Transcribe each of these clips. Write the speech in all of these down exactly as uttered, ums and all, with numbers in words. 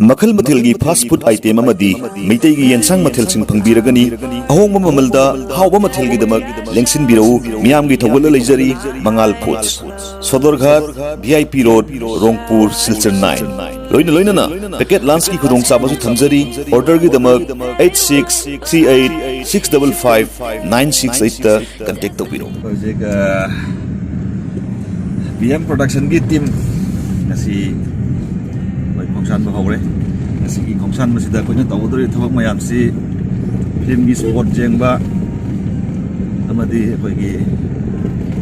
ꯃꯈꯜ ꯃꯊꯦꯜꯒꯤ fast food item ꯑꯃꯗꯤ ꯃꯩꯇꯩꯒꯤ ꯌꯦꯟꯁꯥꯡ ꯃꯊꯦꯜꯁꯤꯡ ꯐꯪꯕꯤꯔꯒꯅꯤ꯫ ꯑꯍꯣꯡꯕ ꯃꯃꯜꯗ ꯍꯥꯎꯕ ꯃꯊꯦꯜꯒꯤꯗꯃꯛ ꯂꯦꯡꯁꯤꯟꯕꯤꯔꯛꯎ꯫ ꯃꯤꯌꯥꯝꯒꯤ ꯊꯧꯒꯜꯗ ꯂꯩꯖꯔꯤ Mangal foods, Sadarghat, V I P road, Rongpur, Silchar nine. ꯂꯣꯏꯅ ꯂꯣꯏꯅꯅ ꯄꯦꯀꯦꯠ ꯂꯟꯆꯀꯤ ꯈꯨꯗꯣꯡꯆꯥꯕꯁꯨ ꯊꯝꯖꯔꯤ꯫ ꯑꯣꯔꯗꯔꯒꯤꯗꯃꯛ eight six three eight six double five nine six ꯑꯩꯠꯇ ꯀꯟꯇꯦꯛ ꯇꯧꯕꯤꯔꯣ꯫ ꯍꯧꯖꯤꯛ ꯕꯤ ꯑꯦꯝ ꯄ꯭ꯔꯣꯗꯛꯁꯟꯒꯤ ꯇꯤꯝ ꯉꯁꯤ ꯑꯩꯈꯣꯏ ꯈꯣꯡꯁꯥꯟꯕ ꯍꯧꯔꯦ꯫ ꯉꯁꯤꯒꯤ ꯈꯣꯡꯁꯥꯟꯕꯁꯤꯗ ꯑꯩꯈꯣꯏꯅ ꯇꯧꯒꯗꯧꯔꯤꯕ ꯊꯕꯛ ꯃꯌꯥꯝꯁꯤ ꯐꯤꯂꯝꯒꯤ ꯁ꯭ꯄꯣꯠ ꯌꯦꯡꯕ ꯑꯃꯗꯤ ꯑꯩꯈꯣꯏꯒꯤ,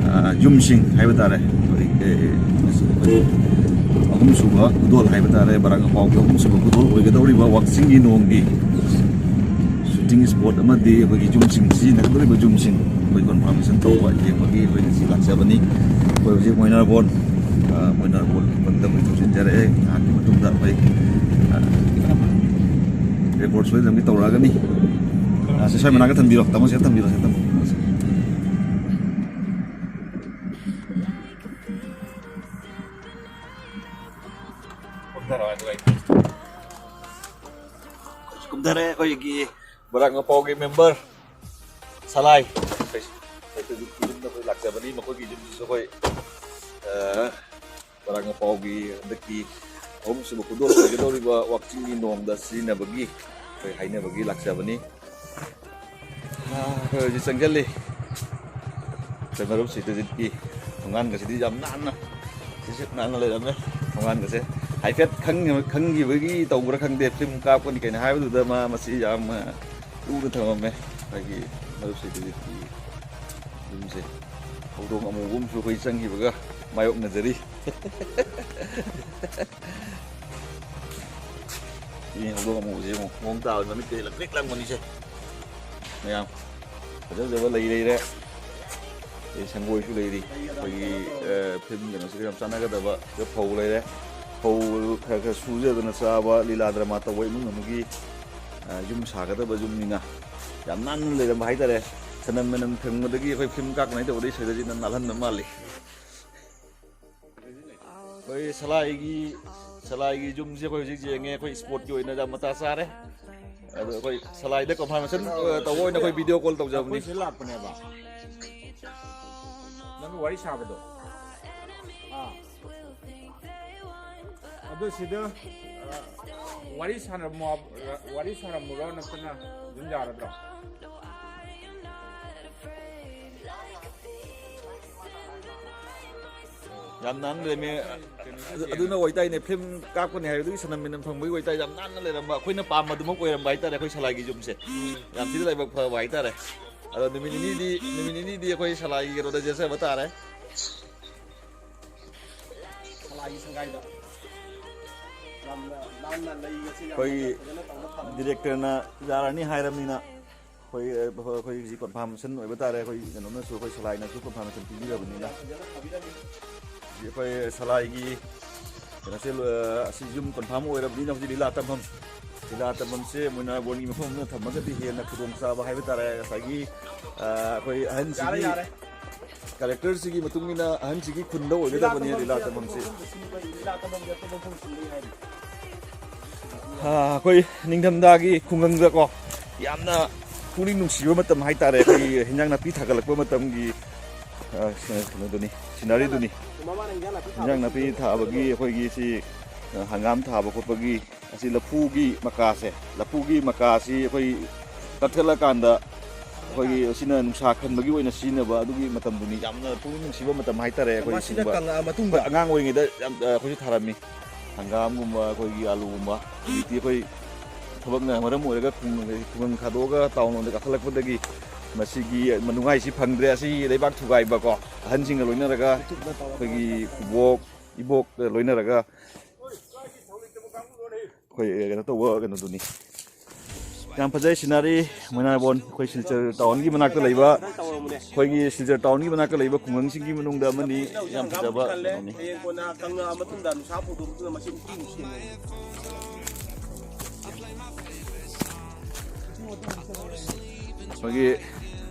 ꯑ, ꯌꯨꯝꯁꯤꯡ ꯍꯥꯏꯕ ꯇꯥꯔꯦ, ꯑꯩꯈꯣꯏ, ꯑꯦ, ꯑꯍꯨꯝꯁꯨꯕ ꯈꯨꯗꯣꯜ ꯍꯥꯏꯕ ꯇꯥꯔꯦ, ꯕꯔꯥꯛ ꯑꯄꯥꯎꯒꯤ ꯑꯍꯨꯝꯁꯨꯕ ꯈꯨꯗꯣꯜ ꯑꯣꯏꯒꯗꯧꯔꯤꯕ ꯋꯥꯛꯆꯤꯡꯒꯤ ꯅꯣꯡꯒꯤ ꯁꯨꯇꯤꯡ ꯁ꯭ꯄꯣꯠ ꯑꯃꯗꯤ ꯑꯩꯈꯣꯏꯒꯤ ꯌꯨꯝꯁꯤꯡ, ꯁꯤꯖꯤꯟꯅꯒꯗꯧꯔꯤꯕ ꯌꯨꯝꯁꯤꯡ ꯑꯩꯈꯣꯏ ꯀꯣꯟꯐꯥꯔꯃꯦꯁꯟ ꯇꯧꯕ ꯌꯦꯡꯕꯒꯤ ꯑꯩꯈꯣꯏ ꯉꯁꯤ ꯂꯥꯛꯆꯕꯅꯤ꯫ ꯑꯩꯈꯣꯏ ꯍꯧꯖꯤꯛ ꯃꯣꯏꯅꯥꯔꯕꯣꯟ, ꯑ, ꯃꯣꯏꯅꯥꯔꯕꯣꯟ ꯈꯨꯟꯗ ꯑꯩꯈꯣꯏ ꯊꯧꯖꯤꯟꯖꯔꯛꯑꯦ꯫ ꯉꯥꯏꯍꯥꯛꯀꯤ ꯃꯇꯨꯡꯗ ꯑꯩꯈꯣꯏ, ꯑ, ꯔꯦꯀꯣꯔꯗ ꯁꯣꯏꯗꯅꯕꯒꯤ ꯇꯧꯔꯛꯑꯒꯅꯤ꯫ ꯑ, ꯁꯤ ꯁ꯭ꯋꯥꯏ ꯃꯅꯥꯛꯇ ꯊꯝꯕꯤꯔꯣ, ꯇꯥꯃꯣ, ꯁꯤꯗ ꯊꯝꯕꯤꯔꯣ, ꯁꯤꯗ ꯊꯝꯕꯤꯔꯣ꯫ ꯀꯨꯝꯊꯔꯦ ꯑꯩꯈꯣꯏꯒꯤ ꯕꯔꯥꯛ ꯃꯄꯥꯎꯒꯤ ꯃꯦꯝꯕꯔ ꯁꯂꯥꯏ꯫ ꯑꯩꯈꯣꯏ, ꯑꯩꯈꯣꯏ ꯌꯨꯝꯗ ꯑꯩꯈꯣꯏ ꯂꯥꯛꯆꯕꯅꯤ꯫ ꯃꯈꯣꯏꯒꯤ ꯌꯨꯝꯁꯤꯁꯨ ꯑꯩꯈꯣꯏ, ꯑ, ꯕꯔꯥꯛ ꯃꯄꯥꯎꯒꯤ ꯍꯟꯗꯛꯀꯤ ꯑꯍꯨꯝꯁꯨꯕ ꯈꯨꯗꯣꯜ ꯑꯣꯏꯒꯗꯧꯔꯤꯕ ꯋꯥꯛꯆꯤꯡꯒꯤ ꯅꯣꯡꯗ ꯁꯤꯖꯤꯟꯅꯕꯒꯤ ꯑꯩꯈꯣꯏ ꯍꯥꯏꯅꯕꯒꯤ ꯂꯥꯛꯆꯕꯅꯤ꯫ ꯑ, ꯑꯩꯈꯣꯏ ꯍꯧꯖꯤꯛ ꯆꯪꯁꯤꯜꯂꯤ꯫ ꯑꯩꯈꯣꯏ ꯃꯔꯨꯞ ꯁꯤꯇꯖꯤꯠꯀꯤ ꯊꯣꯡꯒꯥꯟꯒꯁꯤꯗꯤ ꯌꯥꯝ ꯅꯥꯟꯅ, ꯁꯤꯁꯤꯠ ꯅꯥꯟꯅ ꯂꯩꯔꯝꯃꯦ꯫ ꯊꯣꯡꯒꯥꯟꯒꯁꯦ ꯍꯥꯏꯐꯦꯠ ꯈꯪ-, ꯈꯪꯈꯤꯕꯒꯤ ꯇꯧꯕ꯭ꯔꯥ ꯈꯪꯗꯦ, ꯐꯤꯂꯝ ꯀꯥꯞꯀꯅꯤ ꯀꯩꯅꯣ ꯍꯥꯏꯕꯗꯨꯗ ꯃꯥ ꯃꯁꯤ ꯌꯥꯝ, ꯑ, ꯂꯨꯅ ꯊꯝꯃꯝꯃꯦ꯫ ꯑꯩꯈꯣꯏꯒꯤ ꯃꯔꯨꯞ ꯁꯤꯇꯖꯤꯠꯀꯤ ꯌꯨꯝꯁꯦ ꯍꯧꯗꯣꯡ ꯑꯃꯨꯕ ꯑꯃꯁꯨ ꯑꯩꯈꯣꯏ ꯆꯪꯈꯤꯕꯒ ꯃꯥꯌꯣꯛꯅꯖꯔꯤ꯫ ꯁꯤ ꯍꯧꯗꯣꯡ ꯑꯃꯨꯕꯁꯦ ꯌꯦꯡꯉꯣ, ꯃꯑꯣꯡ ꯇꯥꯕ ꯃꯃꯤꯠꯇ ꯂꯪꯇ꯭ꯔꯤꯛ ꯂꯪꯕꯅꯤꯁꯦ꯫ ꯃꯌꯥꯝ ꯐꯖ ꯐꯖꯕ ꯂꯩ ꯂꯩꯔꯦ꯫ ꯑꯗꯩ ꯁꯪꯒꯣꯏꯁꯨ ꯂꯩꯔꯤ꯫ ꯑꯩꯈꯣꯏꯒꯤ, ꯑ, ꯐꯤꯂꯝ ꯀꯩꯅꯣꯁꯤꯒ ꯌꯥꯝ ꯆꯥꯟꯅꯒꯗꯕ ꯁꯤꯗ ꯐꯧ ꯂꯩꯔꯦ꯫ ꯐꯧ ꯈꯔ ꯈꯔ ꯁꯨꯖꯗꯅ ꯆꯥꯕ, ꯂꯤꯂꯥ ꯗ꯭ꯔꯃꯥ ꯇꯧꯕ ꯏꯃꯨꯡ ꯑꯃꯒꯤ, ꯑ, ꯌꯨꯝ ꯁꯥꯒꯗꯕ ꯌꯨꯝꯅꯤꯅ ꯌꯥꯝ ꯅꯥꯟꯅ ꯂꯩꯔꯝꯕ ꯍꯥꯏꯇꯥꯔꯦ꯫ ꯁꯅꯝ ꯃꯅꯝ ꯐꯪꯕꯗꯒꯤ ꯑꯩꯈꯣꯏ ꯐꯤꯂꯝ ꯀꯥꯞꯀꯅꯤ ꯇꯧꯕꯗꯒꯤ ꯁꯤꯗꯗꯤ ꯅꯝ ꯅꯥꯜꯍꯟꯕ ꯃꯥꯜꯂꯤ꯫ ꯑꯩꯈꯣꯏ ꯁꯂꯥꯏꯒꯤ ꯁꯂꯥꯏꯒꯤ ꯌꯨꯝꯁꯦ ꯑꯩꯈꯣꯏ ꯍꯧꯖꯤꯛ ꯌꯦꯡꯉꯦ, ꯑꯩꯈꯣꯏ ꯁ꯭ꯄꯣꯔꯠꯀꯤ ꯑꯣꯏꯅ ꯌꯥꯝ ꯃꯇꯥ ꯆꯥꯔꯦ꯫ ꯑꯗꯣ ꯑꯩꯈꯣꯏ ꯁꯂꯥꯏꯗ ꯀꯟꯐꯥꯔꯃꯦꯁꯟ ꯇꯧꯕ ꯑꯣꯏꯅ ꯑꯩꯈꯣꯏ ꯚꯤꯗꯤꯑꯣ ꯀꯣꯜ ꯇꯧꯖꯕꯅꯤ꯫ ꯑꯩꯈꯣꯏ ꯁꯤꯗ ꯂꯥꯛꯄꯅꯦꯕ꯫ ꯅꯪꯒ ꯋꯥꯔꯤ ꯁꯥꯕꯗꯣ꯫ ꯑꯥ꯫ ꯑꯗꯨ ꯁꯤꯗ, ꯑ, ꯋꯥꯔꯤ ꯁꯥꯟꯅꯔꯝꯃꯣ-, ꯋꯥꯔꯤ ꯁꯥꯟꯅꯔꯝꯃꯨꯔꯣ ꯅꯠꯇꯅ ꯑꯗꯨꯝ ꯌꯥꯔꯗ꯭ꯔꯣ? ꯌꯥꯝ ꯅꯥꯟꯅ ꯂꯩꯔꯝꯃꯦ꯫ ꯑꯗꯨꯅ ꯑꯣꯏꯇꯥꯏꯅꯦ, ꯐꯤꯂꯝ ꯀꯥꯞꯀꯅꯤ ꯍꯥꯏꯕꯗꯨꯒꯤ ꯁꯅꯝ ꯃꯤꯅꯝ ꯐꯪꯕꯒꯤ ꯑꯣꯏꯇꯥꯏ꯫ ꯌꯥꯝ ꯅꯥꯟꯅ ꯂꯩꯔꯝꯕ, ꯑꯩꯈꯣꯏꯅ ꯄꯥꯝꯕꯗꯨꯃꯛ ꯑꯣꯏꯔꯝꯕ ꯍꯥꯏꯇꯥꯔꯦ꯫ ꯑꯩꯈꯣꯏ ꯁꯂꯥꯏꯒꯤ ꯌꯨꯝꯁꯦ ꯌꯥꯝ ꯊꯤꯅ ꯂꯥꯏꯕꯛ ꯐꯕ ꯍꯥꯏꯇꯥꯔꯦ꯫ ꯑꯗꯣ ꯅꯨꯃꯤꯠ ꯅꯤꯅꯤꯗꯤ, ꯅꯨꯃꯤꯠ ꯅꯤꯅꯤꯗꯤ ꯑꯩꯈꯣꯏ ꯁꯂꯥꯏꯒꯤ ꯀꯩꯅꯣꯗ ꯆꯦꯟꯖꯕ ꯇꯥꯔꯦ꯫ ꯁꯂꯥꯏꯒꯤ ꯁꯪꯒꯥꯏꯗ ꯌꯥꯝꯅ ꯅꯥꯟꯅ ꯂꯩꯒꯁꯦ ꯌꯥꯝꯅ ꯑꯩꯈꯣꯏꯒꯤ ꯐꯖꯅ ꯇꯧꯔ ꯊꯝꯃꯤ꯫ ꯗꯤꯔꯦꯛꯇꯔꯅ ꯌꯥꯔꯅꯤ ꯍꯥꯏꯔꯕꯅꯤꯅ, ꯑꯩꯈꯣꯏ, ꯑꯩꯈꯣꯏ ꯍꯧꯖꯤꯛ ꯀꯟꯐꯥꯔꯃꯦꯁꯟ ꯑꯣꯏꯕ ꯇꯥꯔꯦ꯫ ꯑꯩꯈꯣꯏ ꯀꯩꯅꯣꯅꯁꯨ, ꯑꯩꯈꯣꯏ ꯁꯂꯥꯏꯅꯁꯨ ꯀꯟꯐꯥꯔꯃꯦꯁꯟ ꯄꯤꯕꯤꯔꯕꯅꯤꯅ, ꯌꯥꯝ ꯐꯖꯅ ꯐꯕꯤꯔꯝꯃꯤ꯫ ꯍꯧꯖꯤꯛ ꯑꯩꯈꯣꯏ ꯁꯂꯥꯏꯒꯤ ꯀꯩꯅꯣꯁꯦ, ꯑ, ꯑꯁꯤ ꯌꯨꯝ ꯀꯟꯐꯥꯔꯝ ꯑꯣꯏꯔꯕꯅꯤꯅ ꯍꯧꯖꯤꯛ ꯂꯤꯂꯥ ꯇꯝꯐꯝ, ꯂꯤꯂꯥ ꯇꯝꯐꯝꯁꯦ ꯃꯣꯏꯅꯥꯕꯣꯟꯒꯤ ꯃꯐꯝ ꯑꯃꯗ ꯊꯝꯃꯒꯗꯤ ꯍꯦꯟꯅ ꯈꯨꯗꯣꯡꯆꯥꯕ ꯍꯥꯏꯕ ꯇꯥꯔꯦ꯫ ꯉꯁꯥꯏꯒꯤ, ꯑ, ꯑꯩꯈꯣꯏ ꯑꯍꯟꯁꯤꯒꯤ, ꯌꯥꯔꯦ, ꯌꯥꯔꯦ꯫ ꯀꯦꯔꯦꯛꯇꯔꯁꯤꯒꯤ ꯃꯇꯨꯡ ꯏꯟꯅ ꯑꯍꯟꯁꯤꯒꯤ ꯈꯨꯟꯗ ꯑꯣꯏꯒꯗꯕꯅꯤ ꯂꯤꯂꯥ ꯇꯝꯐꯝꯁꯦ꯫ ꯂꯤꯂꯥ ꯇꯝꯐꯝꯁꯦ ꯑꯇꯣꯞꯄ ꯃꯐꯝ ꯁꯤꯟꯕ ꯌꯥꯏ꯫ ꯑ, ꯑꯩꯈꯣꯏ ꯅꯤꯡꯊꯝꯊꯥꯒꯤ ꯈꯨꯡꯒꯪꯗꯀꯣ, ꯌꯥꯝꯅ ꯄꯨꯛꯅꯤꯡ ꯅꯨꯡꯁꯤꯕ ꯃꯇꯝ ꯍꯥꯏꯇꯥꯔꯦ꯫ ꯑꯩꯈꯣꯏꯒꯤ ꯍꯤꯟꯖꯥꯡ ꯅꯥꯄꯤ ꯊꯥꯒꯠꯂꯛꯄ ꯃꯇꯝꯒꯤ, ꯑ, ꯀꯩꯅꯣꯗꯨꯅꯤ, ꯁꯤꯅꯔꯤꯗꯨꯅꯤ꯫ ꯃꯃꯥꯅ ꯍꯤꯟꯖꯥꯡ ꯅꯥꯄꯤ ꯍꯤꯟꯖꯥꯡ ꯊꯥꯕ ꯅꯥꯄꯤ ꯊꯥꯕꯒꯤ ꯑꯩꯈꯣꯏꯒꯤ ꯁꯤ, ꯑ, ꯍꯪꯒꯥꯝ ꯊꯥꯕ ꯈꯣꯠꯄꯒꯤ, ꯑꯁꯤ ꯂꯐꯨꯒꯤ ꯃꯀꯥꯁꯦ, ꯂꯐꯨꯒꯤ ꯃꯀꯥꯁꯤ ꯑꯩꯈꯣꯏ ꯀꯛꯊꯠꯂꯀꯥꯟꯗ ꯑꯩꯈꯣꯏꯒꯤ ꯁꯤꯅ ꯅꯨꯡꯁꯥ ꯈꯟꯕꯒꯤ ꯑꯣꯏꯅ ꯁꯤꯖꯤꯟꯅꯕ ꯑꯗꯨꯒꯤ ꯃꯇꯝꯗꯨꯅꯤ꯫ ꯌꯥꯝꯅ ꯄꯨꯛꯅꯤꯡ ꯅꯨꯡꯁꯤꯕ ꯃꯇꯝ ꯍꯥꯏꯇꯥꯔꯦ꯫ ꯑꯩꯈꯣꯏ ꯃꯁꯤꯅ ꯁꯤꯒꯨꯝꯕ ꯀꯪꯉꯛꯑ ꯃꯇꯨꯡꯗ? ꯑꯩꯈꯣꯏ ꯑꯉꯥꯡ ꯑꯣꯏꯔꯤꯉꯩꯗ ꯌꯥꯝ, ꯑ, ꯑꯩꯈꯣꯏꯁꯨ ꯊꯥꯔꯝꯃꯤ꯫ ꯍꯪꯒꯥꯝꯒꯨꯝꯕ, ꯑꯩꯈꯣꯏꯒꯤ ꯑꯥꯂꯨꯒꯨꯝꯕ꯫ ꯍꯧꯖꯤꯛꯇꯤ ꯑꯩꯈꯣꯏ ꯊꯕꯛꯅ ꯃꯔꯝ ꯑꯣꯏꯔꯒ ꯈꯨꯡꯒꯪ, ꯈꯨꯡꯒꯪ ꯊꯥꯗꯣꯛꯑꯒ ꯇꯥꯎꯟ ꯂꯣꯝꯗ ꯀꯥꯈꯠꯂꯛꯄꯗꯒꯤ ꯃꯁꯤꯒꯤ ꯅꯨꯡꯉꯥꯏꯁꯤ ꯐꯪꯗ꯭ꯔꯦ꯫ ꯑꯁꯤ ꯂꯩꯕꯥꯛ ꯊꯨꯒꯥꯏꯕꯀꯣ, ꯑꯍꯟꯁꯤꯡꯒ ꯂꯣꯏꯅꯔꯒ, ꯑꯩꯈꯣꯏꯒꯤ ꯏꯕꯣꯛ, ꯏꯕꯣꯛ ꯂꯣꯏꯅꯔꯒ ꯑꯩꯈꯣꯏ ꯀꯩꯅꯣ ꯇꯧꯕ ꯀꯩꯅꯣꯗꯨꯅꯤ꯫ ꯌꯥꯝ ꯐꯖꯩ ꯁꯤꯅꯔꯤ꯫ ꯃꯣꯏꯅꯥꯕꯣꯟ, ꯑꯩꯈꯣꯏ ꯁꯤꯜꯆꯔ ꯇꯥꯎꯟꯒꯤ ꯃꯅꯥꯛꯇ ꯂꯩꯕ, ꯑꯩꯈꯣꯏꯒꯤ ꯁꯤꯜꯆꯔ ꯇꯥꯎꯟꯒꯤ ꯃꯅꯥꯛꯇ ꯂꯩꯕ ꯈꯨꯡꯒꯪꯁꯤꯡꯒꯤ ꯃꯅꯨꯡꯗ ꯑꯃꯅꯤ꯫ ꯌꯥꯝ ꯐꯖꯕ ꯀꯜꯂꯦ꯫ ꯀꯩꯅꯣꯅꯤ꯫ ꯍꯌꯦꯡ ꯀꯣꯟꯅ ꯀꯪꯉꯛꯑ ꯃꯇꯨꯡꯗ ꯅꯨꯡꯁꯥ ꯐꯧꯗꯣꯛꯑ ꯃꯇꯨꯡꯗ ꯃꯁꯤ ꯎꯇꯤ ꯑꯃꯨꯛ ꯁꯦꯝꯃꯦ꯫ ꯑꯩꯈꯣꯏꯒꯤ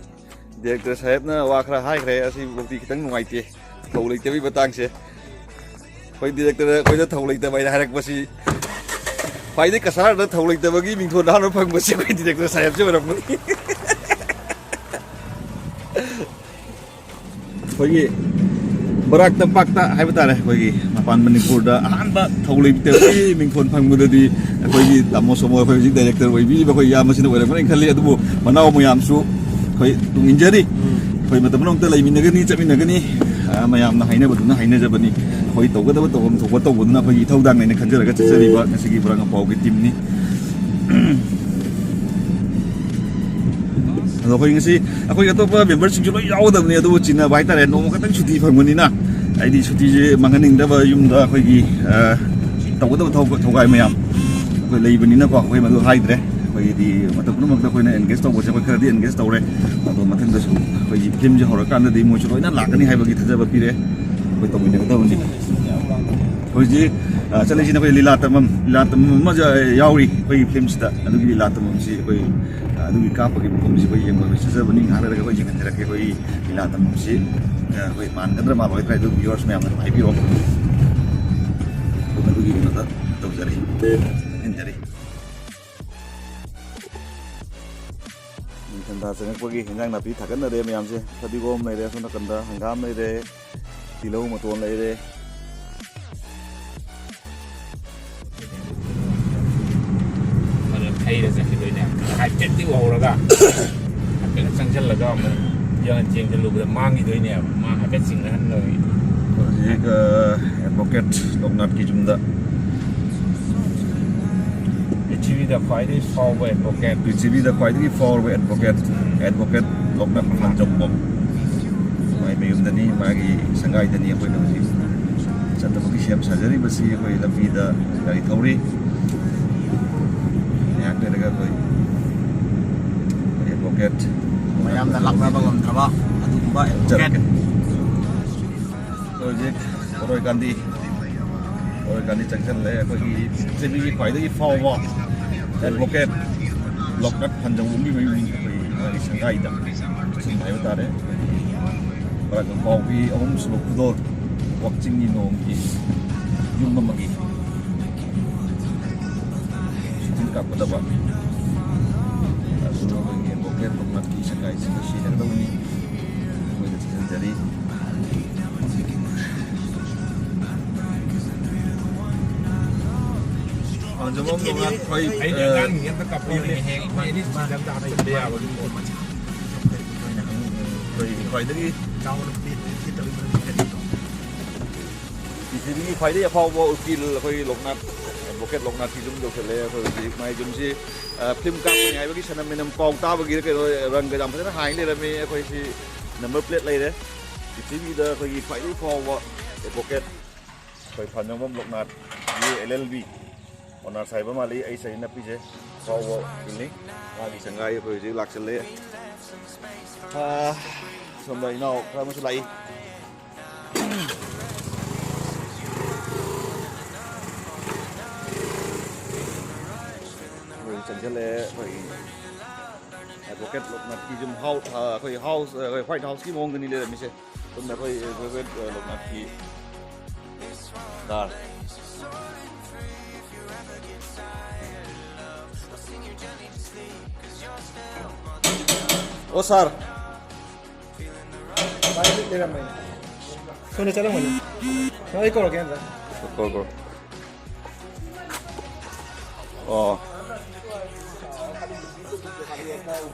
ꯗꯤꯔꯦꯛꯇꯔ ꯁꯥꯍꯦꯕꯅ ꯋꯥ ꯈꯔ ꯍꯥꯏꯈ꯭ꯔꯦ꯫ ꯑꯁꯤꯐꯥꯎꯗꯤ ꯈꯤꯇꯪ ꯅꯨꯡꯉꯥꯏꯇꯦ, ꯊꯧ ꯂꯩꯇꯕꯒꯤ ꯃꯇꯥꯡꯁꯦ꯫ ꯑꯩꯈꯣꯏ ꯗꯤꯔꯦꯛꯇꯔ ꯑꯩꯈꯣꯏꯗ ꯊꯧ ꯂꯩꯇꯕ ꯍꯥꯏꯅ ꯍꯥꯏꯔꯛꯄꯁꯤ, ꯈ꯭ꯋꯥꯏꯗꯒꯤ ꯀꯁꯥꯔꯗ ꯊꯧ ꯂꯩꯇꯕꯒꯤ ꯃꯤꯡꯊꯣꯟ ꯍꯥꯟꯕ ꯐꯪꯕꯁꯤ ꯑꯩꯈꯣꯏ ꯗꯤꯔꯦꯛꯇꯔ ꯁꯥꯍꯦꯕꯁꯤ ꯑꯣꯏꯔꯝꯒꯅꯤ꯫ ꯑꯩꯈꯣꯏꯒꯤ ꯕꯔꯥꯛ ꯇꯝꯄꯥꯛꯇ ꯍꯥꯏꯕ ꯇꯥꯔꯦ, ꯑꯩꯈꯣꯏꯒꯤ ꯃꯄꯥꯟ ꯃꯅꯤꯄꯨꯔꯗ ꯑꯍꯥꯟꯕ ꯊꯧ ꯂꯩꯇꯕꯒꯤ ꯃꯤꯡꯊꯣꯟ ꯐꯪꯕꯗꯗꯤ ꯑꯩꯈꯣꯏꯒꯤ ꯇꯥꯃꯣ ꯁꯣꯃꯣ, ꯑꯩꯈꯣꯏ ꯍꯧꯖꯤꯛ ꯗꯥꯏꯔꯦꯛꯇꯔ ꯑꯣꯏꯕꯤꯔꯤꯕ ꯑꯩꯈꯣꯏ ꯏꯌꯥꯝꯕꯁꯤꯅ ꯑꯣꯏꯔꯝꯒꯅꯤ ꯈꯜꯂꯤ꯫ ꯑꯗꯨꯕꯨ ꯃꯅꯥꯎ ꯃꯌꯥꯝꯁꯨ ꯑꯩꯈꯣꯏ ꯇꯨꯡ ꯏꯟꯖꯔꯤ꯫ ꯑꯩꯈꯣꯏ ꯃꯇꯝ ꯄꯨꯝꯅꯃꯛꯇ ꯂꯩꯃꯤꯟꯅꯒꯅꯤ, ꯆꯠꯃꯤꯟꯅꯒꯅꯤ꯫ ꯑ, ꯃꯌꯥꯝꯅ ꯍꯥꯏꯅꯕꯗꯨꯅ ꯍꯥꯏꯅꯖꯕꯅꯤ꯫ ꯑꯩꯈꯣꯏ ꯇꯧꯒꯗꯕ ꯇꯧꯐꯝ ꯊꯣꯛꯄ ꯇꯧꯕꯗꯨꯅ ꯑꯩꯈꯣꯏꯒꯤ ꯏꯊꯧꯗꯥꯡꯅꯦꯅ ꯈꯟꯖꯔꯒ ꯆꯠꯆꯔꯤꯕ ꯉꯁꯤꯒꯤ ꯕꯣꯔꯥꯡ ꯑꯐꯥꯎꯒꯤ ꯇꯤꯝꯅꯤ꯫ ꯑꯗꯣ ꯑꯩꯈꯣꯏ ꯉꯁꯤ ꯑꯩꯈꯣꯏ ꯑꯇꯣꯞꯄ ꯃꯦꯝꯕꯔꯁꯤꯡꯁꯨ ꯂꯣꯏ ꯌꯥꯎꯒꯗꯕꯅꯤ, ꯑꯗꯨꯕꯨ ꯆꯤꯟꯅꯕ ꯍꯥꯏꯇꯥꯔꯦ, ꯅꯣꯡꯃ ꯈꯛꯇꯪ ꯁꯨꯇꯤ ꯐꯪꯕꯅꯤꯅ꯫ ꯑꯩꯗꯤ ꯁꯨꯇꯤꯁꯦ ꯃꯥꯡꯍꯟꯅꯤꯡꯗꯕ, ꯌꯨꯝꯗ ꯑꯩꯈꯣꯏꯒꯤ, ꯑ, ꯇꯧꯒꯗꯕ ꯊꯧ-, ꯊꯧꯒꯥꯏ ꯃꯌꯥꯝ ꯑꯩꯈꯣꯏ ꯂꯩꯕꯅꯤꯅꯀꯣ, ꯑꯩꯈꯣꯏ ꯃꯗꯨ ꯍꯥꯏꯗ꯭ꯔꯦ꯫ ꯑꯩꯈꯣꯏꯒꯤꯗꯤ ꯃꯇꯝ ꯄꯨꯝꯅꯃꯛꯇ ꯑꯩꯈꯣꯏꯅ ꯑꯦꯡꯒꯦꯖ ꯇꯧꯕꯁꯦ ꯑꯩꯈꯣꯏ ꯈꯔꯗꯤ ꯑꯦꯡꯒꯦꯖ ꯇꯧꯔꯦ꯫ ꯑꯗꯣ ꯃꯊꯪꯗꯁꯨ ꯑꯩꯈꯣꯏꯒꯤ ꯐꯤꯂꯝꯁꯦ ꯍꯧꯔꯀꯥꯟꯗꯗꯤ ꯃꯣꯏꯁꯨ ꯂꯣꯏꯅ ꯂꯥꯛꯀꯅꯤ ꯍꯥꯏꯕꯒꯤ ꯊꯥꯖꯕ ꯄꯤꯔꯦ꯫ ꯑꯩꯈꯣꯏ ꯇꯧꯃꯤꯟꯅꯒꯗꯕꯅꯤ꯫ ꯍꯧꯖꯤꯛ, ꯑ, ꯆꯠꯂꯤꯁꯤꯅ ꯑꯩꯈꯣꯏ ꯂꯤꯂꯥ ꯇꯝꯐꯝ, ꯂꯤꯂꯥ ꯇꯝꯐꯝ ꯑꯃꯁꯨ ꯌꯥꯎꯔꯤ ꯑꯩꯈꯣꯏꯒꯤ ꯐꯤꯂꯝꯁꯤꯗ꯫ ꯑꯗꯨꯒꯤ ꯂꯤꯂꯥ ꯇꯝꯐꯝꯁꯤ ꯑꯩꯈꯣꯏ, ꯑ, ꯑꯗꯨꯒꯤ ꯀꯥꯞꯄꯒꯤ ꯃꯐꯝꯁꯤ ꯑꯩꯈꯣꯏ ꯌꯦꯡꯕ ꯑꯩꯈꯣꯏ ꯆꯠꯆꯕꯅꯤ꯫ ꯉꯥꯏꯍꯥꯛ ꯂꯩꯔꯒ ꯑꯩꯈꯣꯏ ꯌꯦꯡꯍꯟꯖꯔꯛꯀꯦ꯫ ꯑꯩꯈꯣꯏ ꯂꯤꯂꯥ ꯇꯝꯐꯝꯁꯤ, ꯑ, ꯑꯩꯈꯣꯏ ꯃꯥꯟꯒꯗ꯭ꯔꯥ ꯃꯥꯜꯂꯣꯏꯗ꯭ꯔꯥ, ꯑꯗꯨ viewers ꯃꯌꯥꯝꯅ ꯑꯗꯨꯝ ꯍꯥꯏꯕꯤꯔꯛꯑꯣ꯫ ꯑꯗꯨꯒꯤ ꯀꯩꯅꯣꯗ ꯇꯧꯖꯔꯤ, ꯌꯦꯡꯍꯟꯖꯔꯤ꯫ ꯅꯤꯡꯊꯝꯊꯥ ꯆꯪꯉꯛꯄꯒꯤ ꯍꯦꯟꯖꯥꯡ ꯅꯥꯄꯤ ꯊꯥꯒꯠꯅꯔꯦ ꯃꯌꯥꯝꯁꯦ꯫ ꯐꯗꯤꯒꯣꯝ ꯂꯩꯔꯦ, ꯑꯁꯣꯝ ꯅꯥꯀꯟꯗ ꯍꯪꯒꯥꯝ ꯂꯩꯔꯦ, ꯇꯤꯜꯍꯧ ꯃꯇꯣꯟ ꯂꯩꯔꯦ꯫ ꯑꯗꯨ ꯊꯩꯔ ꯆꯠꯈꯤꯗꯣꯏꯅꯦ꯫ ꯍꯥꯏꯐꯦꯠꯇꯤ ꯎꯍꯧꯔꯒ, ꯍꯥꯏꯐꯦꯠ ꯆꯪꯁꯤꯜꯂꯒ ꯑꯃꯨꯛ ꯌꯦꯡ-, ꯌꯦꯡꯁꯤꯜꯂꯨꯕꯗ ꯃꯥꯡꯈꯤꯗꯣꯏꯅꯦꯕ꯫ ꯃꯥ ꯍꯥꯏꯐꯦꯠ ꯆꯤꯡꯅꯍꯟꯗꯕꯒꯤ꯫ ꯍꯧꯖꯤꯛ, ꯑ, ꯑꯦꯗꯚꯣꯀꯦꯠ ꯂꯣꯛꯅꯥꯊꯀꯤ ꯌꯨꯝꯗ ꯄ꯭ꯔꯤꯊꯤꯕꯤꯗ ꯈ꯭ꯋꯥꯏꯗꯒꯤ ꯐꯥꯎꯕ ꯑꯦꯗꯚꯣꯀꯦꯠ꯫ ꯄ꯭ꯔꯤꯊꯤꯕꯤꯗ ꯈ꯭ꯋꯥꯏꯗꯒꯤ ꯐꯥꯎꯔꯕ ꯑꯦꯗꯚꯣꯀꯦꯠ, ꯑꯦꯗꯚꯣꯀꯦꯠ ꯂꯣꯛꯅꯥꯊ ꯐꯥꯟꯖꯧꯕꯝ꯫ ꯃꯥꯏ ꯃꯌꯨꯝꯗꯅꯤ, ꯃꯥꯒꯤ ꯁꯪꯒꯥꯏꯗꯅꯤ ꯑꯩꯈꯣꯏꯅ ꯍꯧꯖꯤꯛ ꯆꯠꯅꯕꯒꯤ ꯁꯦꯝ ꯁꯥꯖꯔꯤꯕꯁꯤ꯫ ꯑꯩꯈꯣꯏ ꯂꯝꯕꯤꯗ ꯒꯥꯔꯤ ꯊꯧꯔꯤ꯫ ꯉꯥꯏꯍꯥꯛ ꯂꯩꯔꯒ ꯑꯩꯈꯣꯏ, ꯑꯩꯈꯣꯏ ꯑꯦꯗꯚꯣꯀꯦꯠ ꯃꯌꯥꯝꯅ ꯂꯥꯛꯅꯕ ꯉꯝꯗ꯭ꯔꯕ ꯑꯗꯨꯒꯨꯝꯕ ꯑꯦꯗꯚꯣꯀꯦꯠ꯫ ꯆꯠꯂꯒꯦ꯫ ꯍꯧꯖꯤꯛ ꯄꯣꯔꯣꯏ ꯒꯥꯟꯙꯤ, ꯄꯣꯔꯣꯏ ꯒꯥꯟꯙꯤ ꯆꯪꯁꯤꯜꯂꯦ꯫ ꯑꯩꯈꯣꯏꯒꯤ ꯄ꯭ꯔꯤꯊꯤꯕꯤꯒꯤ ꯈ꯭ꯋꯥꯏꯗꯒꯤ ꯐꯥꯎꯕ ꯑꯦꯗꯚꯣꯀꯦꯠ ꯂꯣꯛꯅꯥꯊ ꯐꯥꯟꯖꯧꯕꯝꯒꯤ ꯃꯌꯨꯝ, ꯑꯩꯈꯣꯏ ꯃꯥꯒꯤ ꯁꯪꯒꯥꯏꯗ ꯆꯪꯁꯤꯟꯕ ꯍꯥꯏꯕ ꯇꯥꯔꯦ꯫ ꯕꯔꯥꯛ ꯀꯝꯐꯥꯎꯒꯤ ꯑꯍꯨꯝꯁꯨꯕ ꯈꯨꯗꯣꯜ, ꯋꯥꯛꯆꯤꯡꯒꯤ ꯅꯣꯡꯒꯤ ꯌꯨꯝ ꯑꯃꯒꯤ ꯁꯤꯇꯤꯜ ꯀꯥꯞꯀꯗꯕ, ꯑꯗꯨ ꯑꯩꯈꯣꯏꯒꯤ ꯂꯣꯀꯦꯜ ꯂꯣꯛꯅꯥꯠꯀꯤ ꯁꯪꯒꯥꯏꯁꯤꯡ ꯁꯤꯖꯤꯟꯅꯒꯗꯕꯅꯤ꯫ ꯑꯩꯈꯣꯏꯗ ꯊꯤꯖꯤꯟꯖꯔꯤ꯫ ꯄꯥꯟꯖꯃꯝ ꯂꯣꯛꯅꯥꯠ ꯑꯩꯈꯣꯏ, ꯑꯩꯗꯤ ꯑ, ꯑꯉꯥꯡꯁꯤꯡ ꯑꯝꯇ ꯀꯥꯞꯄꯤꯌꯨꯅꯦ꯫ ꯍꯌꯦꯡ ꯑꯩꯈꯣꯏ ꯑꯦꯅꯤ ꯁꯤꯖꯟꯗ ꯍꯥꯞꯆꯤꯟꯕ ꯌꯥꯕꯒꯤ ꯄꯣꯠ꯫ ꯑꯩꯈꯣꯏ ꯈ꯭ꯋꯥꯏꯗꯒꯤ ꯆꯥꯎꯅ ꯄ꯭ꯂꯦꯠ ꯄ꯭ꯂꯦꯠ ꯇꯧꯔꯤꯕ ꯅꯨꯃꯤꯠꯇꯗꯤ ꯄ꯭ꯔꯤꯊꯤꯕꯤꯒꯤ ꯈ꯭ꯋꯥꯏꯗꯒꯤ ꯑꯐꯥꯎꯕ ꯎꯀꯤꯜ ꯑꯩꯈꯣꯏ ꯂꯣꯛꯅꯥꯠ, ꯑꯦꯗꯚꯣꯀꯦꯠ ꯂꯣꯛꯅꯥꯠꯀꯤ ꯌꯨꯝ ꯌꯧꯁꯜꯂꯛꯑꯦ꯫ ꯑꯩꯈꯣꯏ ꯍꯧꯖꯤꯛ ꯃꯥꯏ ꯌꯨꯝꯁꯤ, ꯑ, ꯐꯤꯂꯝ ꯀꯥꯞꯀꯅꯤ ꯍꯥꯏꯕꯒꯤ ꯁꯅꯝ ꯃꯅꯝ ꯄꯥꯎ ꯇꯥꯕꯒꯤꯔ ꯀꯩꯅꯣ, ꯔꯪꯒ ꯌꯥꯝ ꯐꯖꯅ ꯍꯥꯏ ꯂꯩꯔꯝꯃꯤ꯫ ꯑꯩꯈꯣꯏꯁꯤ ꯅꯝꯕꯔ ꯄ꯭ꯂꯦꯠ ꯂꯩꯔꯦ꯫ ꯄ꯭ꯔꯤꯊꯤꯕꯤꯗ ꯑꯩꯈꯣꯏꯒꯤ ꯈ꯭ꯋꯥꯏꯗꯒꯤ ꯐꯥꯎꯕ ꯑꯦꯗꯚꯣꯀꯦꯠ ꯑꯩꯈꯣꯏ Phanjamam Loknath, B A L L B honours ꯍꯥꯏꯕ ꯃꯥꯜꯂꯤ꯫ ꯑꯩ ꯁꯩ ꯅꯞꯄꯤꯁꯦ ꯑꯐꯥꯎꯕ ꯎꯀꯤꯜꯅꯤ꯫ ꯃꯥꯒꯤ ꯁꯪꯒꯥꯏ ꯑꯩꯈꯣꯏ ꯍꯧꯖꯤꯛ ꯂꯥꯛꯁꯜꯂꯦ꯫ ꯑ, ꯁꯣꯝꯗ ꯏꯅꯥꯎ ꯈꯔ ꯑꯃꯁꯨ ꯂꯥꯛꯏ꯫ ꯑꯩꯈꯣꯏ ꯆꯪꯁꯤꯜꯂꯛꯑꯦ꯫ ꯑꯩꯈꯣꯏꯒꯤ ꯑꯦꯗꯚꯣꯀꯦꯠ ꯂꯣꯛꯅꯥꯠꯀꯤ ꯌꯨꯝ ꯍꯥꯎ-, ꯑ, ꯑꯩꯈꯣꯏ ꯍꯥꯎꯁ, ꯑ, ꯑꯩꯈꯣꯏ ꯋꯥꯏꯠ ꯍꯥꯎꯁꯀꯤ ꯃꯑꯣꯡꯗꯅꯤ ꯂꯩꯔꯝꯃꯤꯁꯦ꯫ ꯁꯣꯝꯗ ꯑꯩꯈꯣꯏ ꯑꯦꯗꯚꯣꯀꯦꯠ, ꯑ, ꯂꯣꯛꯅꯥꯠꯀꯤ ꯗꯥꯔ꯫ ꯑꯣ, ꯁꯥꯔ꯫ ꯁꯣꯝꯗ ꯆꯠꯂꯝꯒꯅꯤ꯫ ꯅꯪ ꯑꯩ ꯀꯧꯔꯛꯀꯦ ꯑꯝꯇ꯫ ꯀꯧꯔꯣ, ꯀꯧꯔꯣ꯫ ꯑꯣ꯫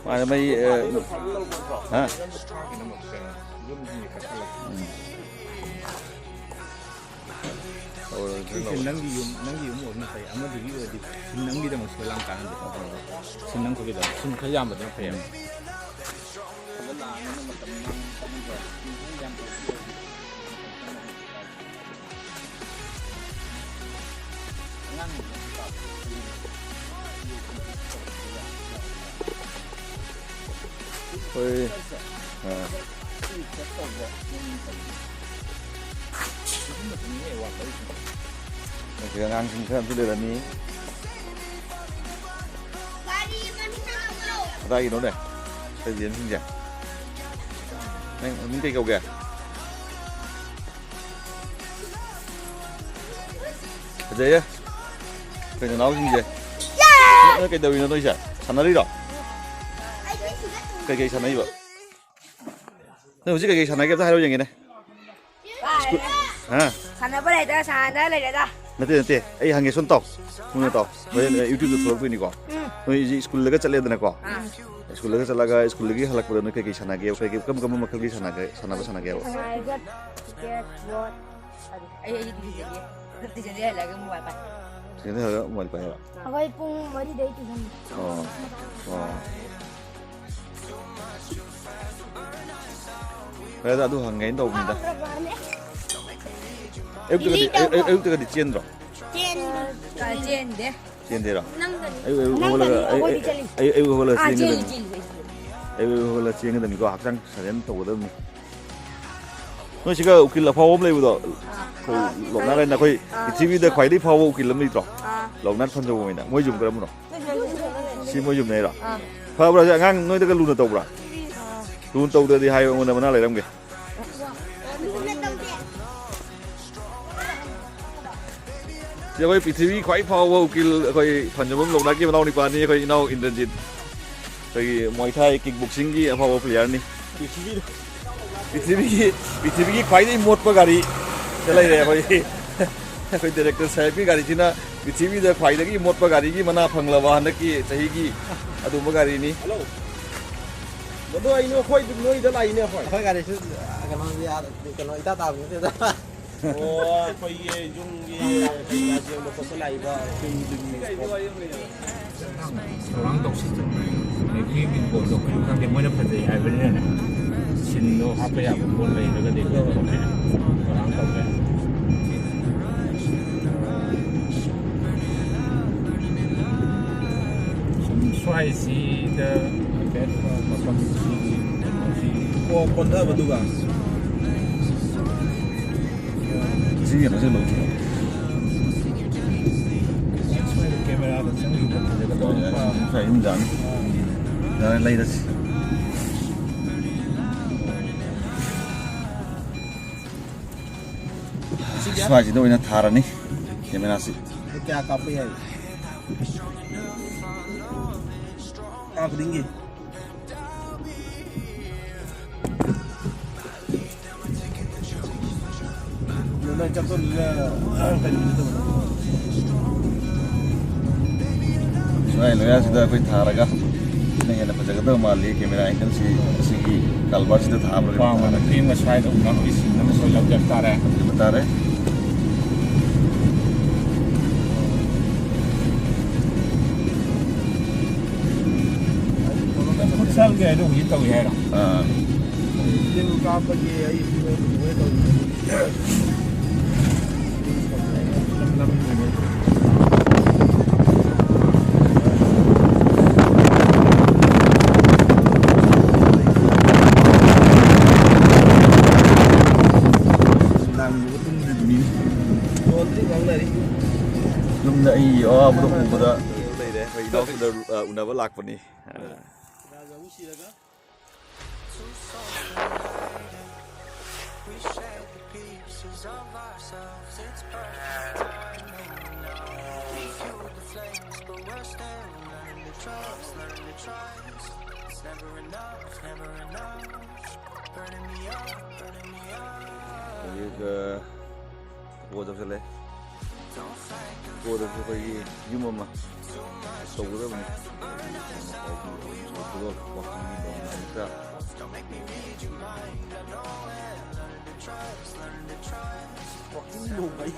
ꯃꯥꯅ ꯃꯩ, ꯑ, ꯍꯥ? ꯎꯝ꯫ ꯇꯧꯔꯣꯏꯗ꯭ꯔꯥ ꯁꯤꯁꯦ ꯂꯧꯔꯣꯏ? ꯅꯪꯒꯤ ꯌꯨꯝ, ꯅꯪꯒꯤ ꯌꯨꯝ ꯑꯣꯏꯕꯅ ꯐꯩ꯫ ꯑꯃꯗꯨꯒꯤ ꯑꯣꯏꯔꯗꯤ ꯅꯪꯒꯤꯗꯃꯛ ꯁꯤꯗ ꯂꯥꯡ ꯀꯥꯟꯅꯗꯦ꯫ ꯁꯤꯟ ꯅꯪ ꯈꯨꯕꯤꯗ ꯁꯤꯟ ꯈꯔ ꯌꯥꯝꯕꯗꯨꯅ ꯐꯩꯌꯦꯕ꯫ ꯍꯣꯏ꯫ ꯑꯥ꯫ ꯑꯁꯤꯗ ꯑꯉꯥꯡꯁꯤꯡ ꯈꯔ ꯑꯃꯁꯨ ꯂꯩꯔꯝꯃꯤ꯫ ꯀꯗꯥꯏꯒꯤꯅꯣꯅꯦ? ꯂꯦꯖꯦꯟꯁꯤꯡꯁꯦ꯫ ꯅꯪ ꯃꯃꯤꯡ ꯀꯩ ꯀꯧꯒꯦ? ꯐꯖꯩꯌꯦ꯫ ꯀꯩꯅꯣ ꯅꯅꯥꯎꯁꯤꯡꯁꯦ? ꯅꯣꯏ ꯀꯩꯗꯧꯔꯤꯅꯣ ꯅꯣꯏꯁꯦ? ꯁꯥꯟꯅꯔꯤꯔꯣ? ꯀꯩꯀꯩ ꯁꯥꯟꯅꯩꯕ? ꯅꯣꯏ ꯍꯧꯖꯤꯛ ꯀꯩꯀꯩ ꯁꯥꯟꯅꯒꯦ ꯑꯝꯇ ꯍꯥꯏꯔꯛꯑꯣ ꯌꯦꯡꯒꯦꯅꯦ꯫ ꯁ꯭ꯀꯨꯜ, ꯍꯥ? ꯁꯥꯟꯅꯕ ꯂꯩꯇ ꯁꯥꯟꯅ ꯂꯩꯔꯦꯗ꯫ ꯅꯠꯇꯦ, ꯅꯠꯇꯦ, ꯑꯩ ꯍꯪꯒꯦ ꯁꯨꯝ ꯇꯧ꯫ ꯃꯨꯟꯅ ꯇꯧ꯫ ꯍꯣꯔꯦꯟ, ꯑ, YouTube-ꯇ ꯊꯣꯛꯂꯛꯇꯣꯏꯅꯤꯀꯣ꯫ ꯎꯝ꯫ ꯅꯣꯏ ꯍꯧꯖꯤꯛ ꯁ꯭ꯀꯨꯜꯗꯒ ꯆꯠꯂꯦꯗꯅꯀꯣ꯫ ꯑꯥ꯫ ꯁ꯭ꯀꯨꯜꯗꯒ ꯆꯠꯂꯒ ꯁ꯭ꯀꯨꯜꯗꯒꯤ ꯍꯜꯂꯛꯄꯗ ꯅꯣꯏ ꯀꯩꯀꯩ ꯁꯥꯟꯅꯒꯦ? ꯀꯩꯀꯩ, ꯀꯔꯝ ꯀꯔꯝꯕ ꯃꯈꯜꯒꯤ ꯁꯥꯟꯅꯒꯦ, ꯁꯥꯟꯅꯕ ꯁꯥꯟꯅꯒꯦꯕ? ꯁꯉꯥꯏꯒ, ꯀ꯭ꯔꯤꯀꯦꯠ, ꯕꯣꯜ꯫ ꯑꯩ, ꯑꯩꯗꯤ ꯇꯨꯏꯁꯟꯗꯤ, ꯇꯨꯏꯁꯟꯗꯤ ꯍꯜꯂꯛꯑꯒ ꯃꯣꯕꯥꯏꯜ ꯄꯥꯏ꯫ ꯇꯨꯏꯁꯟꯗꯤ ꯍꯜꯂꯛꯑꯒ ꯃꯣꯕꯥꯏꯜ ꯄꯥꯏ ꯍꯥꯏꯕ? ꯑꯩꯈꯣꯏ ꯄꯨꯡ ꯃꯔꯤꯗꯩ ꯇꯨꯏꯁꯟ꯫ ꯑꯣ, ꯑꯣ꯫ ꯐꯔꯦꯗ, ꯑꯗꯨ ꯍꯪꯒꯦꯅ ꯇꯧꯕꯅꯤꯗ꯫ ꯑꯌꯨꯛꯇꯒꯗꯤ, ꯑꯌꯨꯛ, ꯑꯌꯨꯛꯇꯒꯗꯤ ꯆꯦꯟꯗ꯭ꯔꯣ? ꯆꯦꯟꯗꯦ꯫ ꯆꯦꯟꯗꯦꯔꯣ? ꯅꯪꯗꯅꯤ꯫ ꯑꯌꯨꯛ, ꯑꯌꯨꯛ ꯅꯪꯗꯅꯤ, ꯍꯧꯒꯠꯂꯒ, ꯑꯩ, ꯑꯩꯈꯣꯏꯗꯤ ꯑꯩ, ꯆꯠꯂꯤ꯫ ꯑꯌꯨꯛ, ꯑꯌꯨꯛ ꯍꯧꯒꯠꯂꯒ ꯑꯥ, ꯆꯦꯟꯒꯗꯕꯅꯤ꯫ ꯆꯦꯜꯂꯤ, ꯆꯦꯜꯂꯤ, ꯆꯦꯜꯂꯤ꯫ ꯑꯌꯨꯛ, ꯑꯌꯨꯛ ꯍꯧꯒꯠꯂꯒ ꯆꯦꯟꯒꯗꯕꯅꯤꯀꯣ, ꯍꯛꯆꯥꯡ ꯁꯥꯖꯦꯜ ꯇꯧꯒꯗꯕꯅꯤ꯫ ꯅꯣꯏ ꯁꯤꯒ ꯎꯀꯤꯜ ꯑꯐꯥꯎꯕ ꯑꯃ ꯂꯩꯕꯗꯣ, ꯑꯩꯈꯣꯏ ꯂꯣꯛꯅꯥ ꯂꯩꯅ ꯑꯩꯈꯣꯏ ꯄ꯭ꯔꯤꯊꯤꯕꯤꯗ ꯈ꯭ꯋꯥꯏꯗꯒꯤ ꯐꯥꯎꯕ ꯎꯀꯤꯜ ꯑꯃ ꯂꯩꯇ꯭ꯔꯣ? ꯑꯥ꯫ ꯂꯣꯛꯅꯥꯊ ꯐꯟꯖꯧꯕꯝ ꯍꯥꯏꯅ꯫ ꯃꯣꯏ ꯌꯨꯝ ꯀꯔꯝꯕꯅꯣ? ꯁꯤ ꯃꯣꯏ ꯌꯨꯝꯅ ꯍꯥꯏꯔꯣ? ꯑꯥ꯫ ꯐꯕ꯭ꯔꯥ? ꯁꯤ ꯑꯉꯥꯡ ꯅꯣꯏꯗꯒ ꯂꯨꯅ ꯇꯧꯕ꯭ꯔꯥ? ꯑꯥ꯫ ꯂꯨꯅ ꯇꯧꯗ꯭ꯔꯗꯤ ꯍꯥꯏꯌꯣ ꯑꯩꯉꯣꯟꯗ, ꯃꯅꯥ ꯂꯩꯔꯝꯒꯦ꯫ ꯁꯤ ꯑꯩꯈꯣꯏ ꯄ꯭ꯔꯤꯊꯤꯕꯤ ꯈ꯭ꯋꯥꯏ ꯐꯥꯎꯕ ꯎꯀꯤꯜ ꯑꯩꯈꯣꯏ ꯐꯟꯖꯧꯕꯝ ꯂꯣꯛꯅꯥꯊꯀꯤ ꯃꯅꯥꯎ ꯅꯤꯄꯥꯅꯤ, ꯑꯩꯈꯣꯏ ꯏꯅꯥꯎ ꯏꯟꯗ꯭ꯔꯖꯤꯠ꯫ ꯑꯩꯈꯣꯏꯒꯤ ꯃꯣꯏ ꯊꯥꯏ ꯀꯤꯛ ꯕꯣꯛꯁꯤꯡꯒꯤ ꯑꯐꯥꯎꯕ ꯄ꯭ꯂꯦꯌꯔꯅꯤ꯫ ꯄ꯭ꯔꯤꯊꯤꯕꯤꯒꯤ, ꯄ꯭ꯔꯤꯊꯤꯕꯤꯒꯤ ꯈ꯭ꯋꯥꯏꯗꯒꯤ ꯃꯣꯠꯄ ꯒꯥꯔꯤ ꯁꯤꯗ ꯂꯩꯔꯦ ꯑꯩꯈꯣꯏ꯫ ꯑꯩꯈꯣꯏ ꯗꯥꯏꯔꯦꯛꯇꯔ ꯁꯥꯍꯦꯕꯀꯤ ꯒꯥꯔꯤꯁꯤꯅ ꯄ꯭ꯔꯤꯊꯤꯕꯤꯗ ꯈ꯭ꯋꯥꯏꯗꯒꯤ ꯃꯣꯠꯄ ꯒꯥꯔꯤꯒꯤ ꯃꯅꯥ ꯐꯪꯂꯕ ꯍꯟꯗꯛꯀꯤ ꯆꯍꯤꯒꯤ ꯑꯗꯨꯝꯕ ꯒꯥꯔꯤꯅꯤ꯫ ꯍꯜꯂꯣ꯫ ꯃꯗꯨ ꯑꯩꯅ ꯑꯩꯈꯣꯏ ꯅꯣꯏꯗ ꯂꯥꯛꯏꯅꯦ ꯑꯩꯈꯣꯏ꯫ ꯑꯩꯈꯣꯏ ꯒꯥꯔꯤꯁꯨ ꯀꯩꯅꯣꯒꯤ, ꯀꯩꯅꯣ ꯏꯇꯥ ꯇꯥꯕ ꯅꯠꯇꯦꯗ꯫ ꯑꯣ, ꯑꯩꯈꯣꯏꯒꯤ ꯌꯨꯝꯒꯤ ꯀꯩꯀꯥ ꯌꯦꯡꯕ ꯈꯣꯠꯄ ꯂꯥꯛꯏꯕ ꯎꯀꯤꯜꯁꯤꯡꯒꯤ ꯊꯧꯔꯥꯡ ꯇꯧꯁꯤ꯫ ꯃꯤꯒꯤ ꯀꯣꯜ ꯇꯧꯕꯤꯌꯨ ꯈꯪꯗꯦ, ꯃꯣꯏꯅ ꯐꯖꯩ ꯍꯥꯏꯕꯅꯤꯅꯅꯦ, ꯁꯤꯟꯗꯣ ꯍꯥꯞꯄ ꯌꯥꯕ ꯄꯣꯠ ꯂꯩꯔꯒꯗꯤ ꯊꯧꯔꯥꯡ ꯇꯧꯕ ꯌꯥꯏ꯫ ꯁꯨꯝ ꯁ꯭ꯋꯥꯏꯁꯤꯗ ꯍꯥꯏꯐꯦꯠ ꯃꯐꯝꯁꯤꯒꯤ ꯀꯩꯅꯣꯁꯤ ꯑꯣ, ꯀꯣꯟꯊꯕꯗꯨꯒ꯫ ꯁꯤ ꯀꯩꯅꯣꯁꯦ ꯂꯧꯊꯣꯛꯑꯣ꯫ ꯁ꯭ꯋꯥꯏꯗ ꯀꯦꯃꯦꯔꯥꯗ ꯆꯪꯈꯤꯕ ꯐꯖꯒꯗꯕ ꯃꯐꯝ꯫ ꯁ꯭ꯋꯥꯏ ꯑꯗꯨꯝ ꯌꯥꯅꯤ꯫ ꯌꯥꯔꯦ, ꯂꯩꯔꯁꯤ꯫ ꯁ꯭ꯋꯥꯏꯁꯤꯗ ꯑꯣꯏꯅ ꯊꯥꯔꯅꯤ꯫ ꯀꯦꯃꯦꯔꯥꯁꯤ꯫ ꯀꯌꯥ ꯀꯥꯞꯄ ꯌꯥꯏ? ꯊꯥ ꯈꯨꯗꯤꯡꯒꯤ꯫ ꯑꯗꯣ ꯅꯣꯏ ꯆꯠꯄꯗꯨꯗ ꯀꯔꯤ ꯀꯔꯤ ꯇꯧꯕ? ꯁ꯭ꯋꯥꯏ ꯂꯣꯌꯥꯁꯤꯗ ꯑꯩꯈꯣꯏ ꯊꯥꯔꯒ ꯁꯤꯅ ꯍꯦꯟꯅ ꯐꯖꯒꯗꯕ ꯃꯥꯜꯂꯤ꯫ ꯀꯦꯃꯦꯔꯥ ꯑꯦꯡꯒꯜꯁꯤ ꯑꯁꯤꯒꯤ ꯀꯜꯚꯔꯁꯤꯗ ꯊꯥꯕ꯭ꯔꯥ ꯅꯨꯄꯥ ꯑꯃ ꯊꯥꯔꯒ ꯅꯨꯄꯤ ꯑꯃꯒ ꯁ꯭ꯋꯥꯏꯗ ꯎꯅꯕꯒꯤ ꯁꯤꯟ ꯑꯃ ꯁꯣꯏ ꯂꯧꯖꯕ ꯇꯥꯔꯦ꯫ ꯂꯧꯖꯕ ꯇꯥꯔꯦ꯫ ꯐꯨꯠꯁꯥꯜꯒꯤ ꯍꯥꯏꯗꯣ ꯍꯧꯖꯤꯛ ꯇꯧꯏ ꯍꯥꯏꯔꯣ? ꯑꯥ꯫ ꯐꯤꯂꯝ ꯀꯥꯞꯄꯒꯤ ꯑꯩ ꯐꯤꯂꯝ ꯇꯧꯔꯤ꯫ ꯅꯨꯡꯗꯥꯡꯗꯨꯒ ꯇꯨꯝꯗ꯭ꯔꯤꯕꯅꯤ꯫ ꯐꯣꯟꯗꯤ ꯉꯥꯡꯅꯔꯤ꯫ ꯌꯨꯝꯗ ꯑꯩ ꯑꯋꯥꯕꯗꯣ ꯎꯕꯗ ꯂꯩꯔꯦ꯫ ꯑꯩꯈꯣꯏ ꯏꯅꯥꯎꯁꯤꯗ, ꯑ, ꯎꯅꯕ ꯂꯥꯛꯄꯅꯤ꯫ ꯑ꯫ ꯔꯥꯖꯥꯕꯨ ꯁꯤꯔꯒ꯫ ꯍꯧꯖꯤꯛ, ꯑ, ꯀꯣꯜ ꯇꯧꯁꯜꯂꯦ꯫ ꯀꯣꯜꯗꯁꯨ ꯑꯩꯈꯣꯏꯒꯤ ꯌꯨꯝ ꯑꯃ ꯇꯧꯒꯗꯕꯅꯤ꯫ ꯋꯥꯛꯀꯤꯡ ꯇꯧꯕ ꯅꯨꯃꯤꯠꯇ꯫ ꯋꯥꯛꯀꯤꯡ ꯅꯣꯡꯃꯩ꯫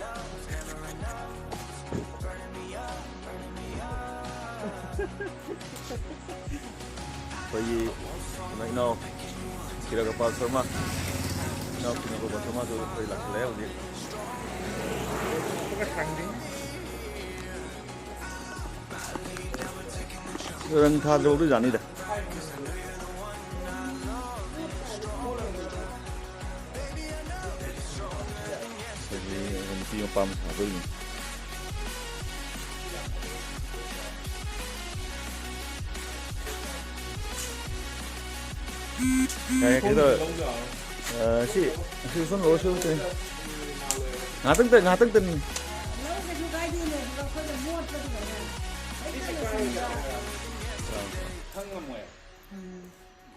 ꯑꯩꯈꯣꯏꯒꯤ ꯀꯩꯅꯣ, ꯏꯅꯥꯎ ꯀꯤꯔꯒꯣꯄꯥꯜ ꯁꯔꯃ, ꯏꯅꯥꯎ ꯀꯤꯔꯒꯣꯄꯥꯜ ꯁꯔꯃꯁꯨ ꯑꯩꯈꯣꯏ ꯂꯥꯛꯁꯜꯂꯛꯑꯦ ꯍꯧꯖꯤꯛ꯫ ꯔꯪ ꯊꯥꯗ꯭ꯔꯕꯗꯤ ꯌꯥꯅꯤꯗ꯫ ꯑꯗꯒꯤ ꯅꯨꯄꯤ ꯃꯄꯥꯝ ꯁꯥꯗꯣꯏꯅꯤ꯫ ꯌꯥꯔꯦ, ꯀꯩꯅꯣ ꯇꯧꯔꯦ꯫ ꯑ, ꯁꯤ, ꯁꯤ ꯎꯁꯣꯟ ꯂꯧꯔꯁꯨ ꯇꯧꯔꯦ꯫ ꯉꯥꯏꯍꯥꯛꯇꯪ ꯇ-, ꯉꯥꯏꯍꯥꯛꯇꯪ ꯇꯅꯤ꯫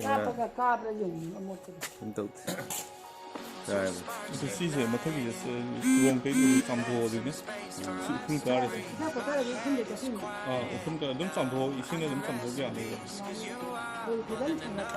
ꯀꯥꯞꯄꯒ ꯀꯥꯕ꯭ꯔꯥ ꯌꯦꯡꯉꯤ ꯑꯃꯣꯠꯄꯗꯣ꯫ ꯑꯗꯨꯝ ꯇꯧꯗꯦ꯫ ꯌꯥꯔꯦ꯫ ꯑꯗꯨ ꯁꯤꯁꯦ ꯃꯊꯛꯀꯤꯁꯦ ꯔꯣꯡ ꯇꯩꯕꯗ ꯆꯥꯝꯊꯣꯛꯑꯗꯤꯅꯦ꯫ ꯁꯤ ꯎꯐꯨꯟ ꯀꯥꯔꯤꯁꯦ꯫ ꯏꯁꯥ ꯄꯣꯊꯥꯔꯗꯤ ꯏꯐꯨꯟꯗ ꯆꯠꯁꯤꯟꯕ꯫ ꯑꯥ, ꯎꯐꯨꯟ ꯀꯥ-, ꯑꯗꯨꯝ ꯆꯥꯝꯊꯣꯛ, ꯏꯁꯤꯡꯅ ꯑꯗꯨꯝ ꯆꯥꯝꯊꯣꯛꯄ ꯌꯥꯅꯤꯕ꯫ ꯐꯖꯅ ꯊꯝꯃꯒ